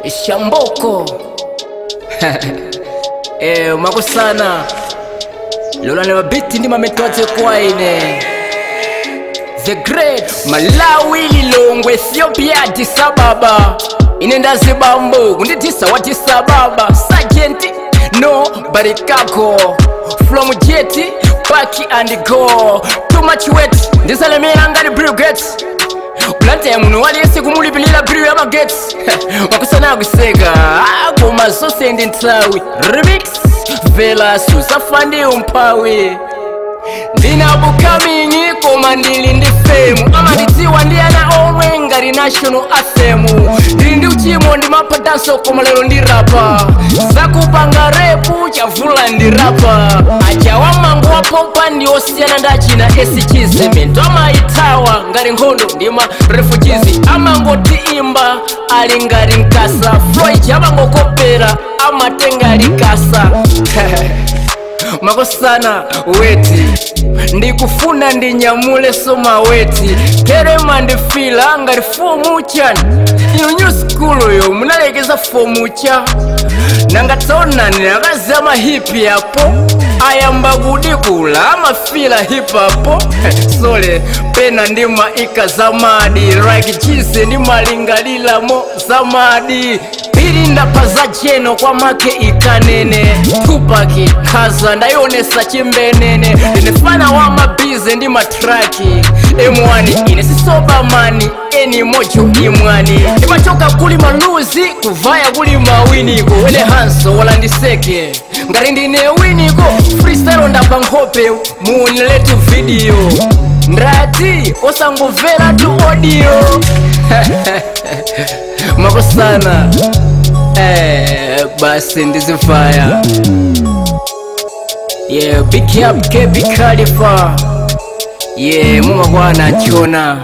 Shamboko. Makusana Lola ne mabiti ndi mametwate kwa ine The Great Malawi, Lilongwe, Ethiopia, Addis Ababa. Inenda zibambo kunditisa watisababa. Sergeant no barikako from jet park and go. Too much weight ndisalemera ngati Bill Gates. Plante ya muno waliyese kumulipilira bill ya magetsi. Makusana kuseka koma zonse ndi nthawi. Remix Vela Suzafandi umphawi. Ndinabukamingi koma ndili ndi fame. Amandidziwa ndi ana omwe ngati national anthem. Ndili ndi uchimo ndimapha danso koma lero ndi rapa. Zakupanga repu chavula ndi rapa. Aja wamangu wapompa ndi osiyana ndi achina esichizimento. Amayithawa ngati nkhondo ndi ma refugees. Amangoti imba ali ngati mkasa. Floyd amangokopera amatenga likasa. Makosana weti ndikufuna ndinyamule soma weti. Kerema ndifila ngati fomu chani. Inu new school yo munalekeza fomu cha. Nangatsaonani akazi amahipi apo ayamba kudikula amafila hip hop. Sole pena ndi maika zamadi like cheese ndi malingalilamo zamadi. Pili ndapha za jeno kwa make ikanene. Tupac khaza ndayionesa chimbenene. Ndine fana wa mabize ndi matraki M1 ine sisoba mani eni mojo imwani. Ndimachoka kuli maluzi kuvaya kuli mawiniko. Wele hanso wala ndiseke ngati ndine winiko. Freestyle ndapha nkhope muoniletu video. Ndati osangomvera tu audio. Makosana basi ndizifaya. Yeah, big up KB Khalifa. Yeah, mumakwana chona.